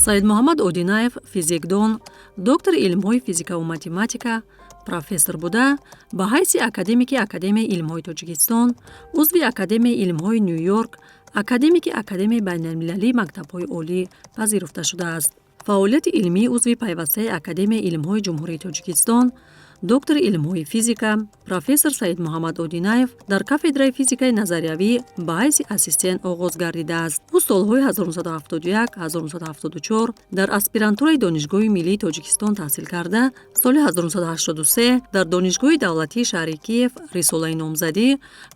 Саидмуҳаммад Одинаев физикдон, доктори илмҳои физикаву математика, профессор буда, ба ҳайси академики Академияи илмҳои Тоҷикистон, узви Академияи илмҳои Ню Йорк, академики Академияи байналмилалии мактабҳои олӣ пазируфта шудааст. Фаъолияти илмии узви пайвастаи Академияи илмҳои Ҷумҳурии Тоҷикистон, доктори илмҳои физика, профессор Саидмуҳаммад Одинаев дар кафедраи физикаи назариявӣ ба ҳайси ассистент оғоз гардидааст. Ӯ солҳои 1971-1974 дар аспирантураи Донишгоҳи миллии Тоҷикистон таҳсил карда, соли 1983 дар Донишгоҳи давлатии шаҳри Киев рисолаи номзадӣ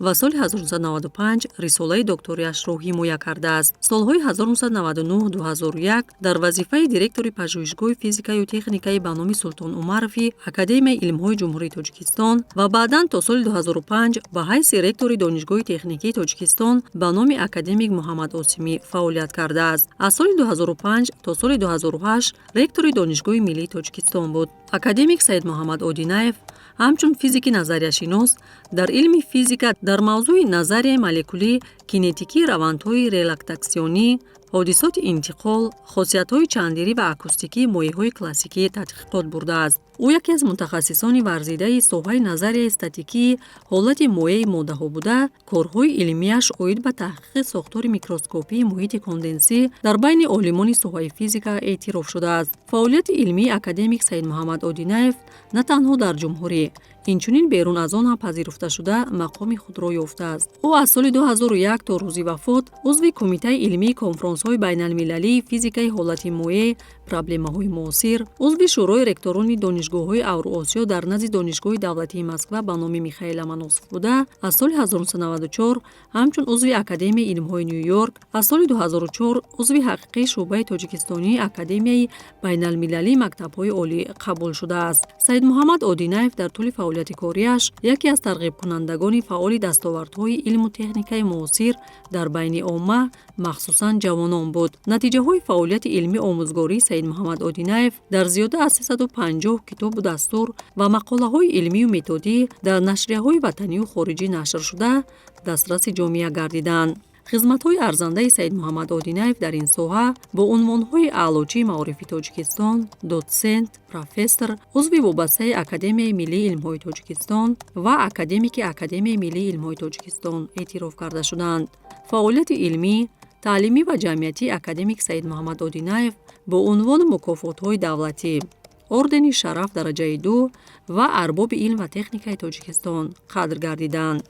ва соли 1995 рисолаи докториашро ҳимоя кардааст. Солҳои 1999-2001 дар вазифаи директори Пажӯҳишгоҳи физикаю техникаи ба номи Султон Умарови Академияи илмҳои Ҷумҳурии Тоҷикистон ва баъдан то соли 2005 ба ҳайси ректори Донишгоҳи техникии Тоҷикистон ба номи академик Муҳаммад Осимӣ фаъолият кардааст. Аз соли 2005 то соли 2008 ректори Донишгоҳи миллии Тоҷикистон буд. Академик Саидмуҳаммад Одинаев ҳамчун физики назарияшинос дар илми физика дар мавзӯи назарияи молекулӣ, кинетикии равандҳои релактатсионӣ, ҳодисоти интиқол, хосиятҳои чандирӣ ва акустикии моеъҳои классикӣ тадқиқот бурдааст. Ӯ яке аз мутахассисони варзидаи соҳаи назарияи статикии ҳолати моеи моддаҳо буда, корҳои илмияш оид ба таҳқиқи сохтори микроскопии муҳити конденсӣ дар байни олимони соҳаи физика эътироф шудааст. Фаъолияти илмии академик Саидмуҳаммад Одинаев на танҳо дар ҷумҳурӣ, инчунин берун аз он ҳам пазируфта шуда, мақоми худро ёфтааст. Ӯ аз соли 2001 то рӯзи вафот узви Кумитаи илмии конфронсҳои байналмилалии физикаи ҳолати моеъ, проблемаҳои муосир, узви Шӯрои ректорони донишгоҳҳои Авруосиё дар назди Донишгоҳи давлатии Москва ба номи Михаил Ломоносов буда, аз соли 1994 ҳамчун узви Академияи илмҳои Ню Йорк, аз соли 2004 узви ҳақиқии шӯъбаи тоҷикистонии Академияи байналмилалии мактабҳои олӣ қабул шудааст. Саидмуҳаммад Одинаев дар тӯли фаъолияти кориаш яке аз тарғибкунандагони фаъоли дастовардҳои илму техникаи муосир дар байни омма, махсусан ҷавонон буд. Натиҷаҳои фаъолияти илмӣ омӯзгории Саидмуҳаммад Одинаев дар зиёда аз 350 китобу дастур ва мақолаҳои илмию методӣ дар нашрияҳои ватанию хориҷӣ нашр шуда, дастраси ҷомеа гардиданд. Хизматҳои арзандаи Саидмуҳаммад Одинаев дар ин соҳа бо унвонҳои Аълочии маорифи Тоҷикистон, дотсент, профессор, узви вобастаи Академияи миллии илмҳои Тоҷикистон ва академики Академияи миллии илмҳои Тоҷикистон эътироф карда шуданд. Фаъолияти илмӣ, таълимӣ ва ҷамъиятии академик Саидмуҳаммад Одинаев бо унвону мукофотҳои давлатӣ, ордени Шараф дараҷаи ду ва Арбоби илм ва техникаи Тоҷикистон қадр гардиданд.